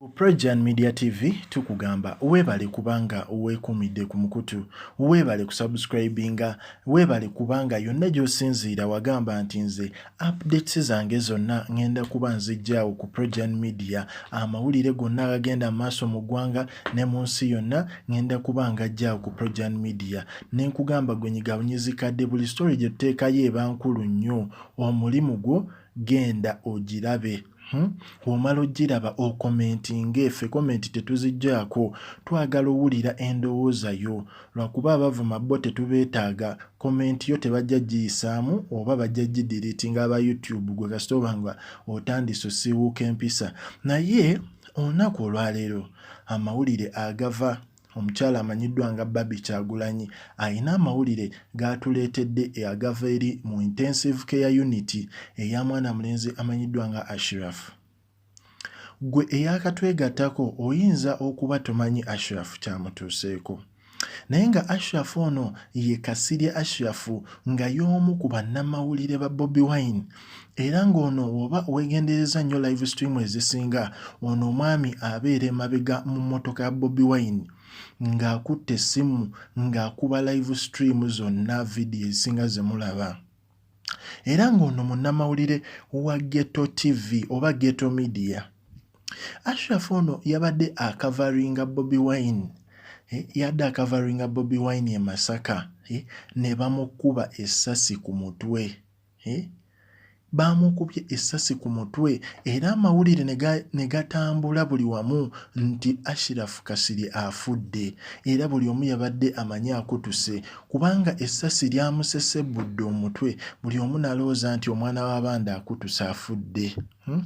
Ku Projan Media TV tukugamba weebale kubanga weekuumidde ku mukutu, weebale kusubscribinga, weebale kubanga yonna gy'osinziira wagamba nti nze updates zange zonna ngenda kuba nzijjaawo ku Projan Media, amawulire gonna agagenda mu maaso mu ggwanga ne mu nsi yonna ngenda kuba ngajjaawo ku Projan Media. Ne nkugamba gwe nyiga bunyizi kadde buli story gye tuteekayo eba nkulu nnyo, omulimu gwo genda ogirabe. Hmm? Bw'omala ogiraba okomentinge, ffe komenti tetuziggyako, twagala owulira endowooza yo. Lwakuba abavuma bo tetubeetaaga, komenti yo tebajja giyisaamu oba bajja gidiriitinga aba YouTube gwe kasita oba nga otandise osiiwuuka empisa. Naye olunaku olwaleero amawulire agava Omukyala amanyiddwa nga Barbie Kyagulanyi alina amawulire g'atuleetedde agava eri mu Intensive Care Unit eya mwana mulenzi amanyiddwa nga Ashraf. Ggwe eyaakatwegattako oyinza okuba tomanyi Ashraf kyamutuuseeko. Naye nga Ashraf ono ye Kasirye Ashraf nga y'omu ku bannamawulire ba Bobi Wine era ng'ono woba weegendereza nnyo live stream ezisinga ono omwami abeera emabega mu mmotoka ya Bobi Wine ng'akutte essimu ng'akuba live stream zonna vidiyo ezisinga ze mulaba era ng'ono munnamawulire wa Ghetto TV oba Ghetto Media. Ashraf ono yabadde akavaringa Bobi Wine eh, yadde akavaringa Bobi Wine e Masaka eh, ne bamukuba essasi ku mutwe. Eh? Baamukubye essasi ku mutwe era amawulire ne gatambula buli wamu nti Ashiraf Kasirye afudde era buli omu yabadde amanyi akutuse kubanga essasi lyamusesebbudde omutwe buli omu n'alowooza nti omwana w'abandi akutuse afudde. Hmm?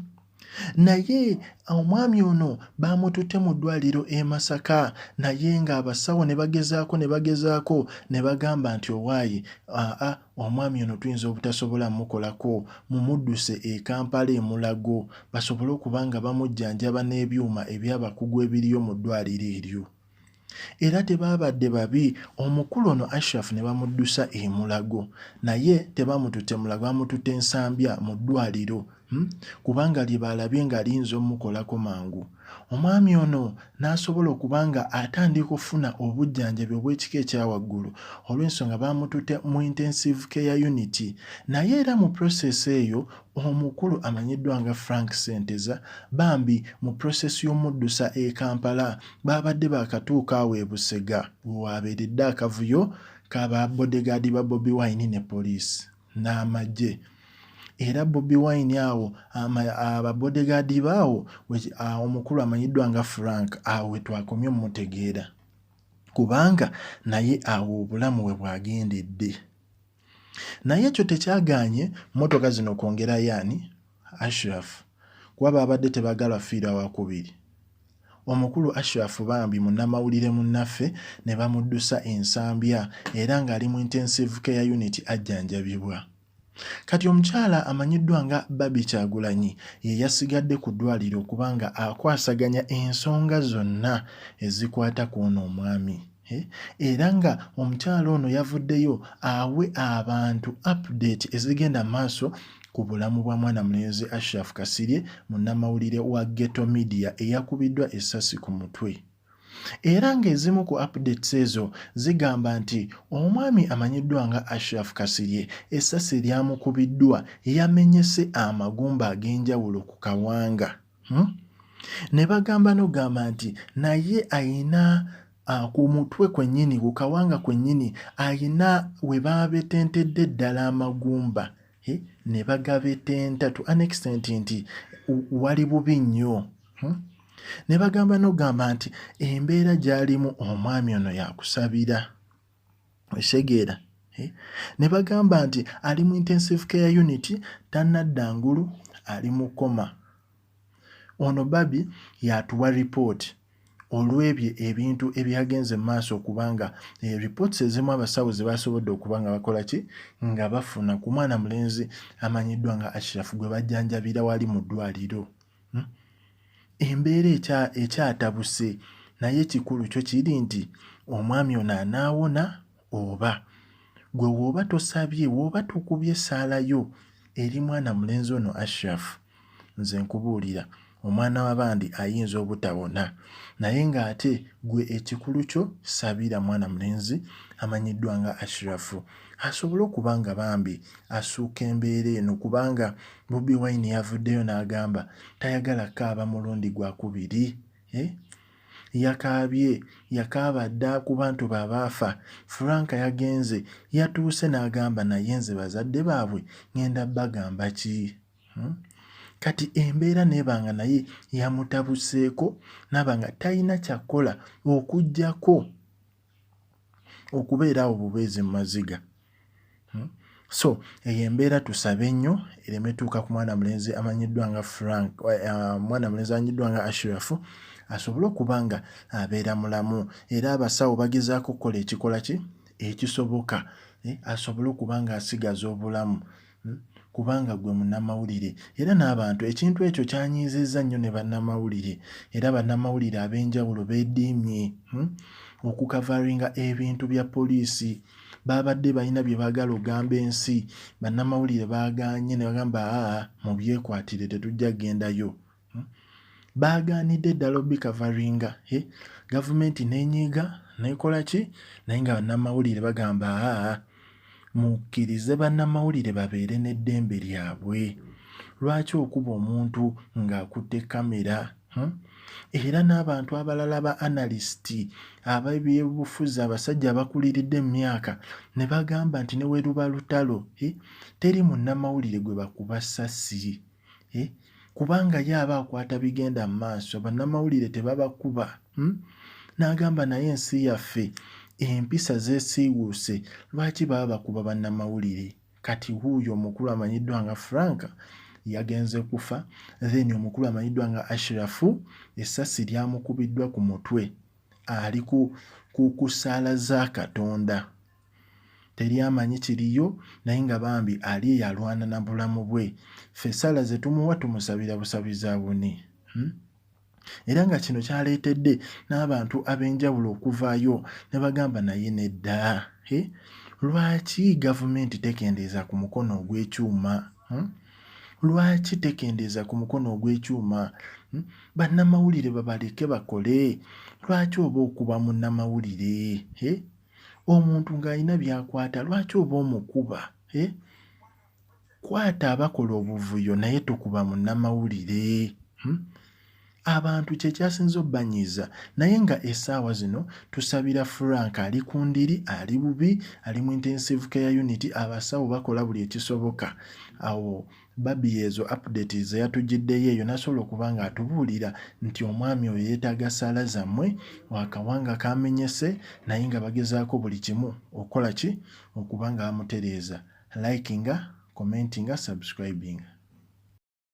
Naye omwami ono baamututte mu ddwaliro e Masaka naye ng'abasawo ne bagezaako ne bagezaako ne bagamba nti owaaye aa omwami ono tuyinza obutasobola mukolako mumudduse e Kampala e Mulago basobole okuba nga bamujjanjaba n'ebyuma eby'abakugu ebiriyo mu ddwaliro eryo. Era tebaabadde babi omukulu ono Ashraf ne bamuddusa e Mulago naye tebamututte Mulago bamututte Nsambya mu ddwaliro hmm? kubanga lye baalabye nga liyinza omukolako mangu. Omwami ono n'asobola okuba nga atandika okufuna obujjanjabi obw'ekika ekya waggulu olw'ensonga baamututte mu intensive care unit naye era mu process eyo Omukulu amanyiddwa nga Frank Ssenteza bambi mu process y'omuddusa e Kampala baabadde baakatuuka awo e Busega wewaabeeredde akavuyo ka ba bodegaadi ba Bobi Wine ne poliisi n'amagye era Bobi Wine awo aba bodegaadi be awo omukulu amanyiddwa nga Frank awo wetwakomye omutegeera kubanga naye awo obulamu we bwagendedde. Naye ekyo tekyagaanye mmotoka zino kwongerayo ani? Ashraf kuba baabadde tebagala fiira wakubiri. Omukulu Ashraf bambi munnamawulire munnaffe ne bamuddusa e Nsambya era ng'ali mu Intensive Care Unit ajjanjabibwa. Kati omukyala amanyiddwa nga Barbie Kyagulanyi ye yasigadde ku ddwaaliro okuba nga akwasaganya ensonga zonna ezikwata ku ono omwami. Era nga omukyala ono yavuddeyo awe abantu update ezigenda maaso ku bulamu bwa mwana mulenzi Ashraf Kasirye munnamawulire wa Ghetto Media eyakubiddwa essasi ku mutwe. Era ng'ezimu ku updates ezo zigamba nti omwami amanyiddwa nga Ashraf Kasirye essasi eryamukubiddwa yamenyese amagumba ag'enjawulo ku kawanga. Hmm? Ne bagamba n'okugamba nti naye ayina ku mutwe kwennyini ku kawanga kwennyini ayina we baabetentedde ddala amagumba eh, ne bagabetenta to an extent nti wali bubi nnyo hmm? Ne bagamba n'okugamba nti embeera gy'alimu omwami ono yakusabira okitegeera eh? Ne bagamba nti ali mu intensive care unit tannadda ngulu ali mu koma. Ono Barbie y'atuwa ripooti olw'ebyo ebintu ebyagenze mu maaso okuba nga eh, reports ezimu abasawo ze basobodde okuba nga bakola ki nga bafuna ku mwana mulenzi amanyiddwa nga Ashraf gwe bajjanjabira wali mu ddwaliro hmm? Embeera ekyatabuse naye ekikulu kyo kiri nti omwami ono anaawona oba gwe wooba tosabye wooba tokubye essaala yo eri mwana mulenzi ono Ashraf nze nkubuulira Omwana wabandi ayinza obutawona naye nga ate gwe ekikulu kyo sabira mwana mulenzi amanyiddwa nga Ashraf asobole okuba nga bambi asuuka embeera eno kubanga Bobi Wine yavuddeyo n'agamba tayagala kaaba mulundi gwakubiri eh? Yakaabye yakaaba dda ku bantu be abaafa. Frank yagenze yatuuse n'agamba naye nze bazadde baabwe ngenda bagamba ki? Hmm? Kati embeera neeba nga naye yamutabuseeko naaba nga talina kyakukola okuggyako okubeera awo bubeezi mu maziga. Hmm? So eyo embeera tusabe nnyo ereme tuuka ku mwana mulenzi amanyiddwa nga Frank, eh, mwana mulenzi amanyiddwa nga Ashirafu asobole okuba nga abeera mulamu era abasawo bagezaako okukola ekikola ki ekisoboka eh, asobole okuba nga asigaza obulamu. Hmm? Kubanga gwe munnamawulire era n'abantu ekintu ekyo kyanyiizizza nnyo ne bannamawulire era bannamawulire ab'enjawulo beediimye hmm? okukavaringa ebintu bya poliisi babadde balina bye baagala ogamba ensi bannamawulire baagaanye ne bagamba aa mubyekwatire tetujja kugendayo hmm? Baagaanidde ddala obikavaringa eh? Gavumenti n'enyiiga n'ekola ki naye nga bannamawulire bagamba aa mukkirize bannamawulire babeere n'eddembe lyabwe lwaki okuba omuntu ng'akutte kamera hmm? Era n'abantu abalala ba analyst ab'ebyobufuzi abasajja abakuliridde mu myaka ne bagamba nti ne we luba lutalo eh? Teri munnamawulire gwe bakuba ssasi eh? Kubanga ye aba akwata bigenda mu maaso bannamawulire tebabakuba hmm? N'agamba naye ensi yaffe empisa zeesiiwuuse lwaki baba bakuba bannamawulire kati wuuyo omukulu amanyiddwa nga Frank yagenze kufa then omukulu amanyiddwa nga Ashirafu essasi lyamukubiddwa ku mutwe ali ku ku ssaala za Katonda Teri amanyi kiriyo naye nga bambi ali eyo alwana na bulamu bwe. Ffe esaala zetumuwa tumusabira busabizi awone. Hmm? Era nga kino kyaleetedde n'abantu ab'enjawulo okuvaayo ne bagamba naye nedda. He? Lwaki gavumenti tekendeeza ku mukono ogw'ekyuma? Hmm? Lwaki tekendeeza ku mukono ogw'ekyuma? Hmm? Bannamawulire babaleke bakole. Lwaki oba okuba munnamawulire? He? Omuntu ng'alina by'akwata lwaki oba omukuba eh? Kwata abakola obuvuyo naye tokuba munnamawulire hmm? Abantu kye kyasinze obbanyiiza naye nga essaawa zino tusabira Frank ali ku ndiri ali bubi ali mu intensive care unit abasawo bakola buli ekisoboka awo Barbie ezo update zeyatujiddeyo eyo nasobola okuba nga atubuulira nti omwami oyo yetaaga saala zammwe akawanga kamenyese naye nga bagezaako buli kimu okukola ki okuba nga bamutereeza likinga commentinga subscribinga.